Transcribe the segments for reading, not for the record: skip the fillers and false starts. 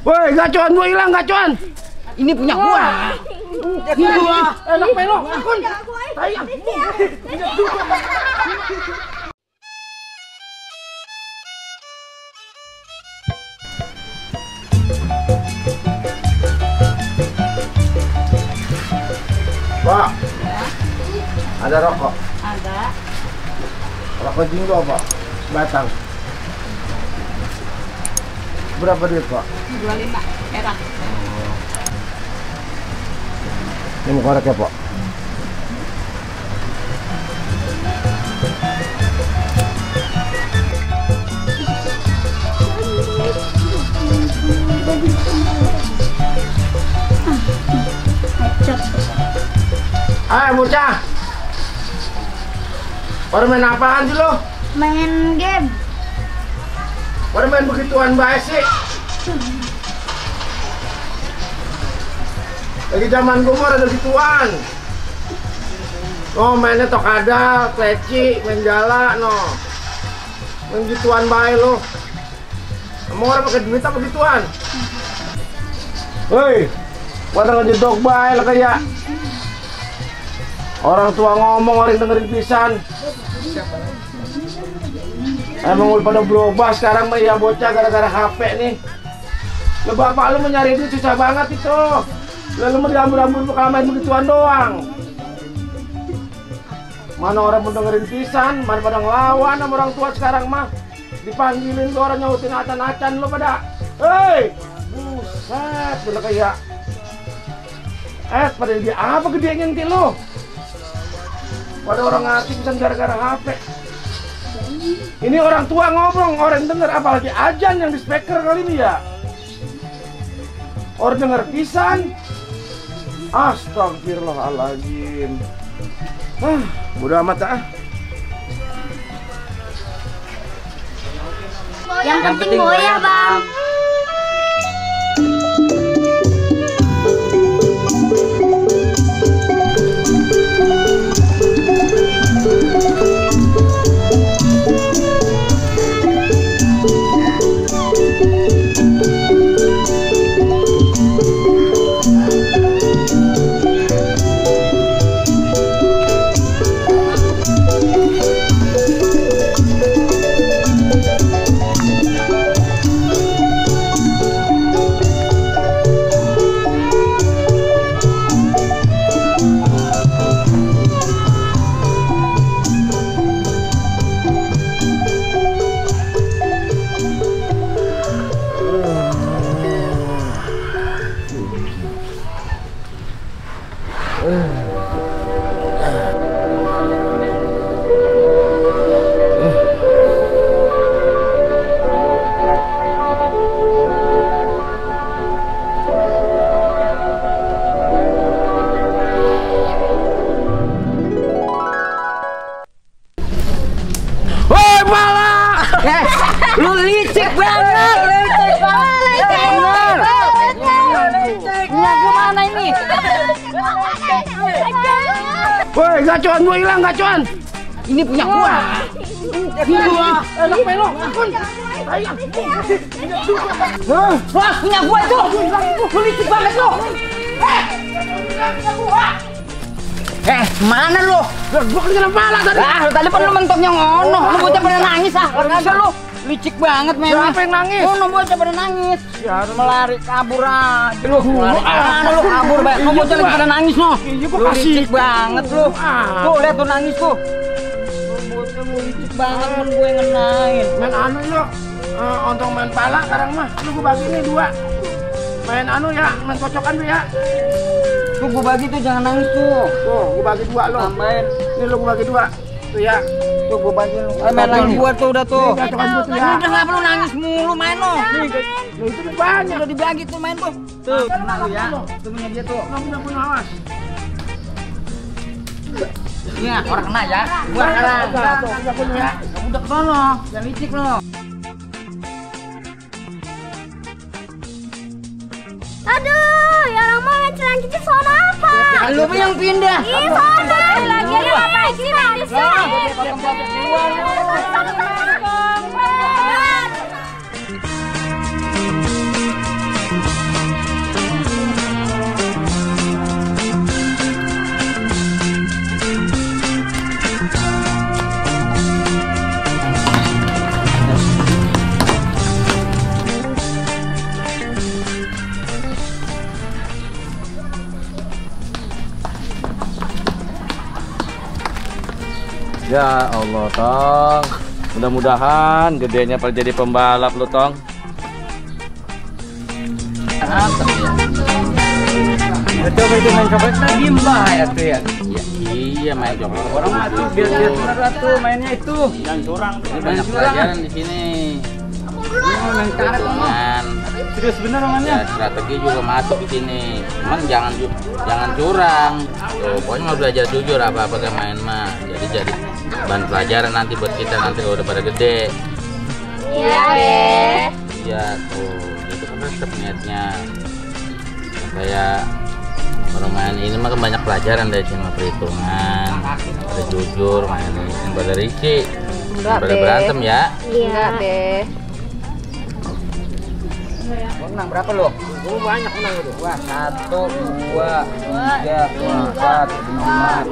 Woi, gacuan gua hilang, gacuan. Ini punya gua. Ini gua. Enak melo. Akun. Sayang. Pak. Ada rokok? Ada. Rokok jinggo, Pak. Batang. Berapa duit, Pak? 25 merah. Ini korek ya, Pak. Hai, bocah. Baru main apaan sih lo? Main game. Baru main begituan baik sih. Lagi zaman gue mah ada gituan. Oh, mainnya tokada, kleci, main jala, no. Main gituan baik lo. Emang orang pakai duit apa gituan? Hei, pada ngejedok baik lah kayak. Orang tua ngomong, orang dengerin pisan. Emang udah pada berubah sekarang mah ya bocah gara-gara HP nih. Lo bapak lu mencari duit susah banget itu. Lalu mau diambur-ambur lu main begituan doang. Mana orang mau dengerin pisan, mana pada ngelawan sama orang tua sekarang mah. Dipanggilin ke orang nyautin acan-acan lo pada. Hei, buset, bener kayak. Pada dia apa gedenya nanti lo? Pada orang ngasih pisan gara-gara HP. Ini orang tua ngomong, orang denger, apalagi ajan yang di speaker kali ini ya. Orang denger pisan. Astagfirullahaladzim. Udah amat ah. Yang penting goyah, Bang. Lu licik banget, licik banget. Minyak gua mana ini? Woi, gacuan gua hilang, gacuan. Ini punya gua. Ini gua. Enak melo. Akun. Sayang. Wah, punya gua itu. Lu licik banget lu. Mana lu? Gua kena pala tadi. Tadi kan lu mentoknya ngono. Lu bocah pada nangis ah. Kagak lu. Licik banget memang. Siapa yang nangis? Lu bocah pada nangis. Ya, melari kabur aja lu. Mana lu kabur, Bang? Lu bocah lagi pada nangis no. Iya, gua Lu kasih. licik banget lu. Tuh, lihat tuh nangis tuh. Lu bocah lu licik banget men gue ngenain. Main anu lo. Untung main pala sekarang mah. Lu gua bagi nih 2. Main anu ya, main kocokan tuh ya. Tuh gua bagi tuh, jangan nangis tuh. Tuh, gua bagi 2 lo. Tambahin. Ini lo gua bagi 2. Tuh ya. Tuh gua bagi lu. Main lagi buat tuh udah tuh. Nih, kocokan gua tuh ya. Udah nggak perlu nangis mulu main lo. Lo itu tuh banyak. Udah dibagi tuh main tuh. Tuh, kena lu ya. Tuh punya dia tuh. Nggak punya awas. Iya, orang kena ya. Gua sekarang. Nggak punya ya. Kamu udah kesono, jangan licik lo. Aduh, ya orang mau ngecelan cuci sono apa? Lu yang pindah. Ih, sono lagi ya ngapain sih di sini? Ya Allah, Tong. Mudah-mudahan gedenya pada jadi pembalap lu, Tong. Mantap ya. Coba itu main coklat lagi mbah ya tuh ya. Iya, main coklat. Orang atuh biar bener tuh mainnya itu. Jangan curang. Ini Jangan banyak curang. pelajaran di sini. Main karet sama. Dengan Serius bener namanya. ya, strategi juga masuk di sini. Cuman jangan curang. Tuh, pokoknya mau belajar jujur apa-apa kayak main mah. Jadi bahan pelajaran nanti buat kita nanti kalau udah pada gede. Iya, Deh. Iya tuh, itu kan resep niatnya. Kayak bermain ini mah kan banyak pelajaran dari sini, perhitungan, ada jujur, main ini pada Ricci, pada berantem ya. Iya, Deh. Menang berapa lo? Gue banyak menang itu. Wah, 1, 2, 3, 4, 5,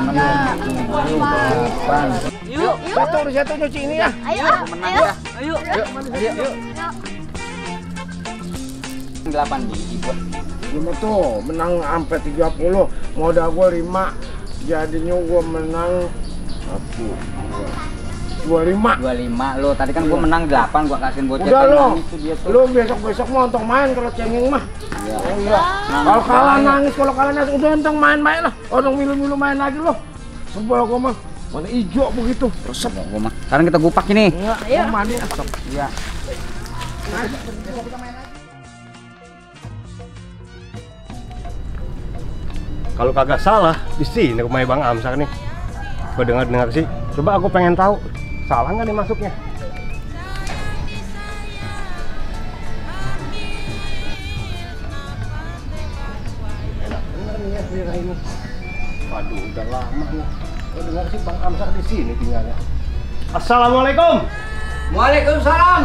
6, 7, 8. Yuk. Satu nyuci ini ya. Ayo. Ayo. Ayo. Yuk. 8 biji gua. Gimana tuh menang sampai 30, modal gue 5, jadinya gue menang 25. 25 lo. Tadi kan gua menang 8, gua kasihin bocah. Udah lo, Itu dia tuh. lu besok mau untung main kalau cengeng mah. Iya. Enggak. Kalau kalah nangis, kalau kalah nangis udah untung main baik lah. Untung milu-milu main lagi lo. Sebel gua mah. Mana hijau begitu. Resep. Gua mah. Sekarang kita gupak ini. Enggak, ayo mandi asap. Iya. Kalau kagak salah di sini rumah Bang Amsar nih. Gue dengar sih. Coba aku pengen tahu salah nggak nih masuknya. Enak bener nih ya daerah ini. Waduh, udah lama nih. Gue dengar sih Bang Amsar di sini tinggalnya. Assalamualaikum. Waalaikumsalam.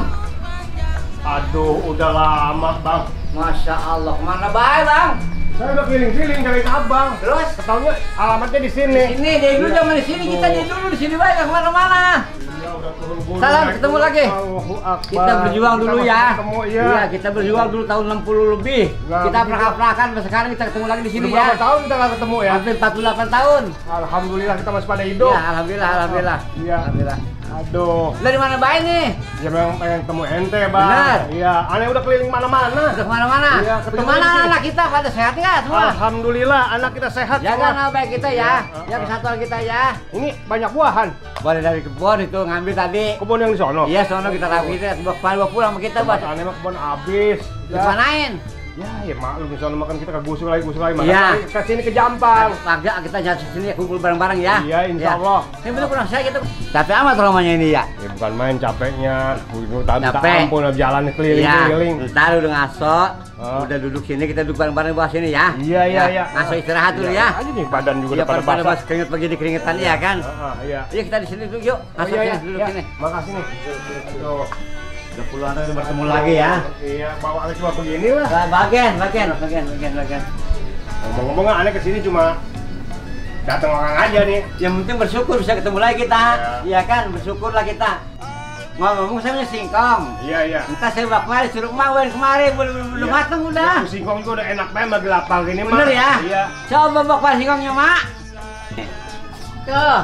Aduh, udah lama Bang. Masya Allah, kemana baik bang? Saya udah keliling-keliling dari abang. Terus? Ketaunya alamatnya di sini. Ini dari dulu zaman di sini, kita dari dulu di sini baik, kemana-mana. Iya, udah turun gunung. Salam, naik ketemu gunung. lagi. Allahu Akbar. Kita berjuang dulu Kita ya. masih ketemu, iya. Iya, kita berjuang dulu tahun 60 lebih. Nah, Kita begitu. perak-perakan, sekarang kita ketemu lagi di sini Udah ya. berapa tahun kita nggak ketemu ya? Hampir 48 tahun. Alhamdulillah kita masih pada hidup. Ya, alhamdulillah, alhamdulillah. Iya. Alhamdulillah. Aduh. Dari mana baik nih? Ya memang pengen ketemu ente, Bang. Benar. Iya, aneh udah keliling mana-mana. Udah kemana-mana? Iya, ketemu Kemana di sini. anak kita pada sehat ya semua? Alhamdulillah anak kita sehat Jaga semua. nama baik kita ya. Iya, Ya kesatuan kita ya. Ini banyak buahan. Boleh dari kebun itu ngambil tadi. Kebun yang di sono. Iya, sono kita rapi kita bawa pulang sama kita buat Aneh mah kebun habis. dimanain? Ya maklum di sono makan kita kegusur lagi. Iya. Ke sini ke Jampang. Agak kita jalan sini kumpul bareng-bareng ya. Iya, insya Allah. Ini bener kurang saya gitu. Capek amat rumahnya ini ya. Ya bukan main capeknya. Minta Capek. ampun jalan Iya. keliling-keliling. Ntar udah ngaso, Oh. udah duduk sini kita duduk bareng-bareng di bawah sini ya. Iya. Ngaso istirahat dulu ya. Aja nih badan juga Iya, udah pada pada basah. pas keringet begini keringetan ya kan. Iya. Iya kita di sini dulu yuk. Masuk Iya, sini duduk iya. sini. Makasih nih. Tuh. Udah puluhan tahun bertemu lagi ya. Iya, bawa cuma begini lah. Bagian. Ngomong-ngomong aneh kesini cuma datang orang aja nih. Yang penting bersyukur bisa ketemu lagi kita. Iya. Iya kan, bersyukurlah kita. Ngomong saya punya singkong. Iya. Entah saya bak kemarin suruh mawen kemarin belum Iya. mateng udah. Ya, singkong juga udah enak banget lagi lapar gini mah. Bener ya? Iya. Coba bak singkongnya mak. Tuh,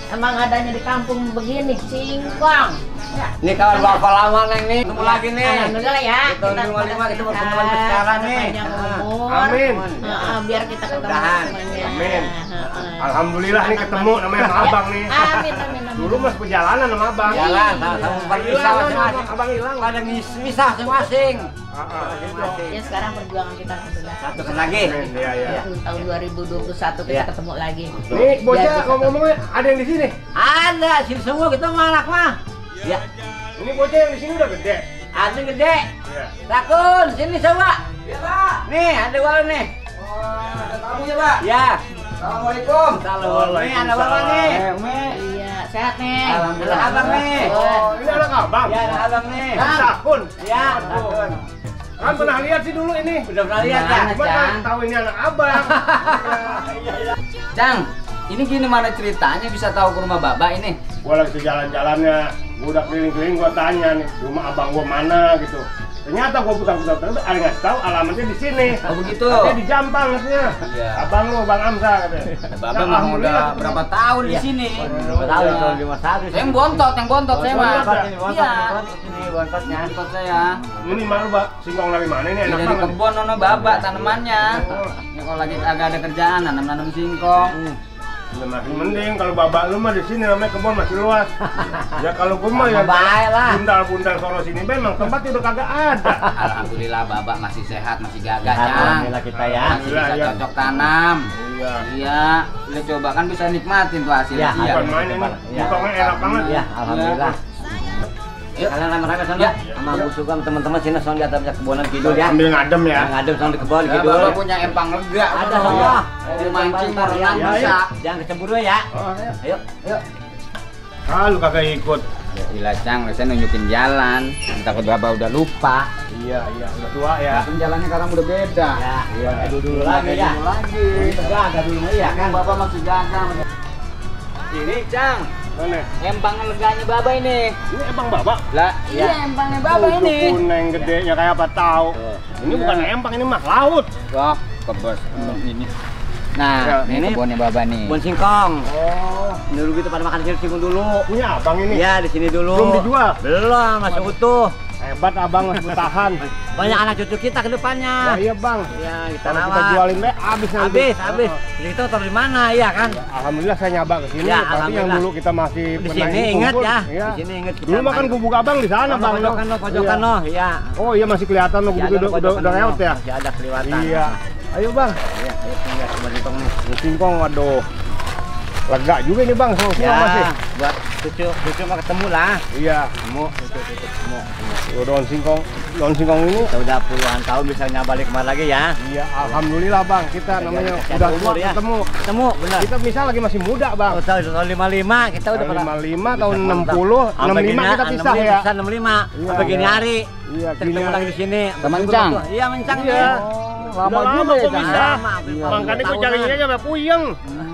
emang adanya di kampung begini, singkong. Ya. Ini kawan bapak lama neng nih, ketemu lagi nih. Alhamdulillah ya. Tahun 55 kita bertemu lagi sekarang nih. Panjang umur. Amin. Biar kita ketemu Mudah-mudahan. semuanya. Amin. Heeh. Alhamdulillah nih ketemu namanya sama abang nih. Amin. Dulu mas perjalanan sama abang. Jalan sama-sama berpisah Hilang, masing-masing. abang hilang. Pada misah masing-masing. Ya sekarang perjuangan kita alhamdulillah. Satu lagi. Amin. Iya. Tahun 2021 kita Iya. ketemu lagi. Nih bocah Biar kita ngomong-ngomongnya ada yang di sini. Ada sini semua kita sama anak mah. Ya, Ini bocah yang di sini udah gede. ada gede. Iya. Rakun, sini coba. Nih, ada walau nih. Kamu ya, Pak? Ya. Assalamualaikum. Salam. Nih, ada bapak nih. Iya, sehat nih. Alhamdulillah abang nih. Oh, ini anak abang. Ya, ada abang nih. Bang Sakun. Ya, Rakun. Kan pernah lihat sih dulu ini. Udah pernah lihat ya? Cuma kan tahu ini anak abang. Cang, ini gimana ceritanya bisa tahu ke rumah Baba ini? Gua lagi jalan-jalannya, gua udah keliling-keliling, gua tanya nih, rumah abang gua mana gitu. Ternyata gua putar-putar ada ngasih tahu alamatnya di sini. Oh begitu. Katanya di Jampang katanya. Iya. Abang lu, Bang Amsa katanya. Bapak mah udah berapa tahun di sini? Berapa tahun ya? Tahun 51. Yang bontot saya mah. Iya. Ini bontotnya. Bontot saya. Ini malu, Pak. Singkong dari mana ini? Enak Dari banget. kebun nono babak tanamannya. Ya kalau lagi agak ada kerjaan nanam singkong. Ya, masih mending kalau babak lu mah di sini namanya kebun masih luas. Ya kalau gua mah ya baik lah. buntal-buntal sono sini memang tempatnya udah kagak ada. Alhamdulillah babak masih sehat, masih gagah, Cang. Alhamdulillah kita ya. Masih bisa Alhamdulillah, ya. cocok tanam. Iya. Iya, udah coba kan bisa nikmatin tuh hasilnya. Iya, Iya. Bukan main ini. Iya. Singkongnya enak banget. Ya, alhamdulillah. Yuk. Kalian rame-rame sana. Ya. Sama Bu Sugam teman-teman sini sono di atas kebunan kidul ya. Ambil ngadem ya. Yang ngadem sono di kebun Ya, kidul. Bapak punya empang lega. Ada sono. semua. Mau mancing mau renang Ya, bisa. Jangan kecemburu ya. Oh, Ayo. ah, lu kagak ikut. Ya ilah, Cang, saya nunjukin jalan. Takut Bapak udah lupa. Iya, udah tua ya. Kan jalannya sekarang udah beda. Ya, iya dulu lagi ya. Dulu lagi. Jaga dulu iya kan. Bapak masih jaga. Ini, Cang. Mana? Empang leganya Baba ini. Ini empang babak. Lah, iya empangnya Baba ini. Kuning gedenya kayak apa tahu. Ini bukan empang, ini mah laut. Wah, kebos ini. Nah, Ya, ini kebunnya Baba nih. Kebun singkong. Oh, Dulu kita pada makan singkong dulu. punya abang ini. Iya, di sini dulu. Belum dijual. Belum, masih utuh. Hebat abang masih bertahan. Banyak anak cucu kita ke Wah, depannya. iya bang. Ya, kita Kalau kita rawat. jualin deh, habis nanti. Habis. Jadi kita taruh di mana, iya kan? Alhamdulillah saya nyabak ke sini. Ya, Tapi yang alhamdullah. dulu kita masih Di pernah sini ini ingat kumpul. ya. Iya. Di sini ingat. Dulu makan gubuk abang di sana bang. Pojokan lo, pojokan Iya. lo, iya. Oh iya masih kelihatan lo Masih gubuk ada udah pojokan reot lo. ya. Masih ada kelihatan. Iya. Ayo bang. Iya, ayo tinggal kembali singkong nih. Ini singkong, waduh. Lega juga ini bang, sama Ya, masih. buat cucu mah ketemu lah. Iya. Ketemu. Tuh, daun singkong ini. Kita udah puluhan tahun bisa balik kemari lagi ya. Iya, alhamdulillah bang. Kita namanya Sekian udah umur tua ya. ketemu. Ketemu, benar. Kita misal lagi masih muda bang. Tahun 55 kita udah Tahun pernah 55, tahun Bisa 60, mantap. 65 kita pisah ya. Bisa 65. Iya, Sampai gini iya. hari. Iya, Kita gini ketemu hari. lagi di sini. Mencang? Iya, mencang Iya. ya. Lama juga ya, kok Cang. bisa. Lama, Iya. lama. Makanya gue Tahunan. carinya aja sampai puyeng.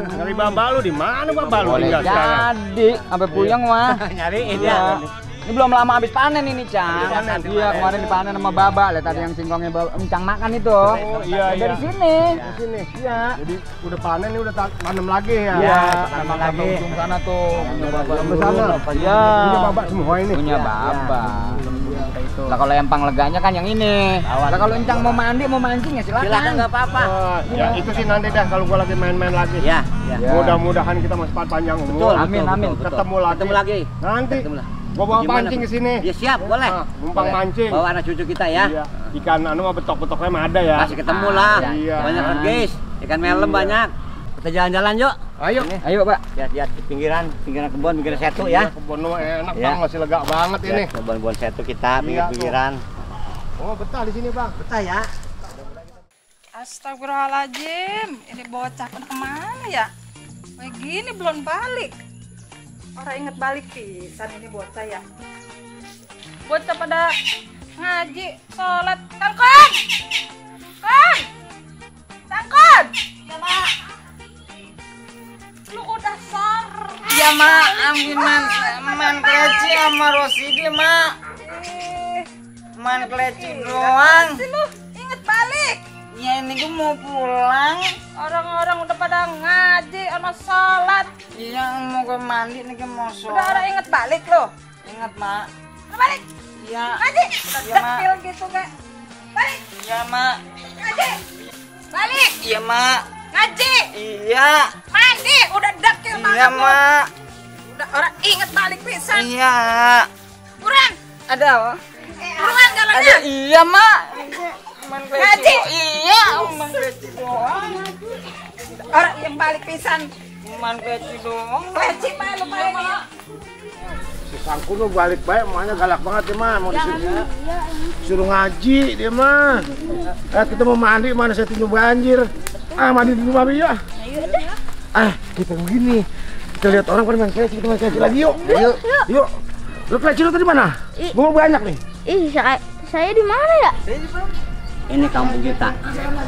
Cari babak lu di mana babak lu Boleh tinggal sekarang? jadi sampai puyeng mah. Nyariin Iya. ya. Ini belum lama habis panen ini, Cang. Habis panen. Iya, kemarin dipanen sama Baba. Lihat tadi yang singkongnya Encang makan itu. Oh iya iya. Dari sini. Di sini. Iya. Jadi udah panen nih udah tanam lagi ya. Iya, tanam tanam lagi. ujung sana tuh. Punya Baba. Sampai sana. Iya. Punya babak semua ini. Punya Baba. Lah kalau empang leganya kan yang ini. Lah kalau Encang mau mandi, mau mancing ya silakan. Silakan enggak apa-apa. Oh, ya itu sih nanti dah kalau gua lagi main-main lagi. Ya, ya. Ya. Mudah-mudahan kita masih panjang umur. Betul, Amin, betul, amin. betul, betul. Ketemu lagi. Ketemu lagi. Nanti Ketemu lah. gua bawa Gimana pancing tuh? ke sini. Ya siap, boleh. Numpang Boleh. mancing. Bawa anak cucu kita ya. Iya. Ikan anu mah betok-betoknya mah ada ya. Masih ketemu lah. Iya. Banyak kan guys. Ikan melem Iya. banyak. Kita jalan-jalan yuk. Ayo. Ini. Ayo, Pak. Lihat pinggiran kebun, pinggiran setu ya. Kebun lu enak Iya. bang, masih lega banget ini. Lihat kebun setu kita, Iya, pinggiran. Oh betah di sini bang. Betah ya. Astagfirullahaladzim, ini bocah pada kemana ya? Kayak gini belum balik. Orang inget balik pisan ini bocah ya. Bocah pada ngaji, sholat. Tangkon! Kon! Tangkon! Ya, Mak. Lu udah sor. Ya, Mak, ambilan man kleci sama Rosidi, Mak. Man kleci doang. Sih lu inget balik. Ya ini gue mau pulang. Orang-orang udah pada ngaji, sama sholat. Iya, mau gue mandi nih, gue mau Udah orang sholat. inget balik lu. Ingat, Mak. Udah balik. Iya. Ngaji. Udah Iya, Mak. dekil gitu kayak. Balik. Iya, Mak. Ngaji. Balik. Iya, Mak. Ngaji. Iya. Mandi. Udah dekil banget. Iya, lu. Mak. Udah orang inget balik pisan. Iya. Buruan. Ada apa? Buruan Ada. jalannya. Iya, Mak. Man Ngaji. kleci. Iya, man kleci doang. Orang yang balik pisan. Man kleci doang. Kleci mah lu balik. Si Sangku lu balik baik, makanya galak banget dia mah. Mau disuruh ngaji dia mah. Kita mau mandi, mana saya tinggal banjir. Mandi di rumah ya. Kita begini. Kita lihat orang pada main kleci, kita main kleci lagi yuk. Yuk. Lu kleci lu tadi mana? Gua banyak nih. Ih, saya di mana ya? Ini kampung kita.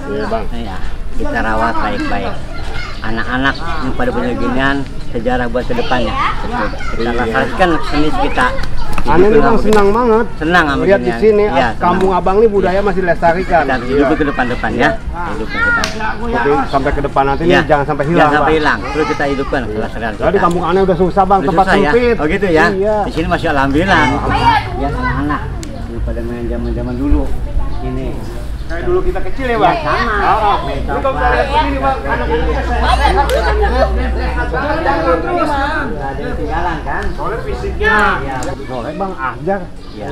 Iya bang. Ya, kita rawat baik-baik. Anak-anak yang pada punya ginian sejarah buat kedepannya. Kita rasakan seni kita. Aneh nih bang senang banget. Senang sama lihat di sini. Ya, Kampung Abang nih budaya masih dilestarikan. Dan hidup ke depan-depan ya. Hidup ke depan. Tapi sampai ke depan nanti Ya. nih jangan sampai hilang. Jangan sampai Bang. hilang. Terus kita hidupkan kelestarian kita. Jadi kampung aneh udah susah bang, Udah tempat susah, ya? sempit. Oh gitu ya. Iya. Di sini masih alhamdulillah. Ya anak-anak. Ini pada main zaman dulu. Ini. Kayak dulu kita kecil ya bang. Sama. Ini kalau kita lihat begini bang, anak-anak Ada ketinggalan kan? soalnya fisiknya. Ya. Soalnya bang ajar. Ya.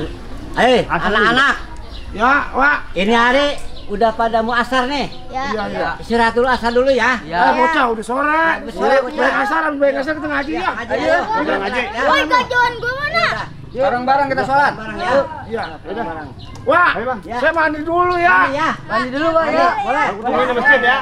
Anak-anak. Ya, Wak. Ini hari udah pada mau asar nih. Iya, iya. Istirahat dulu asar dulu ya. Bocah udah sore. Baik asar kita ngaji ya. Ayo. Ngaji. Woi, gajuan gue mana? Bareng-bareng kita sholat. Bareng ya. Iya, udah. Wah, saya mandi dulu ya. Ya. Mandi dulu, Pak. Boleh. Aku tungguin di masjid ya.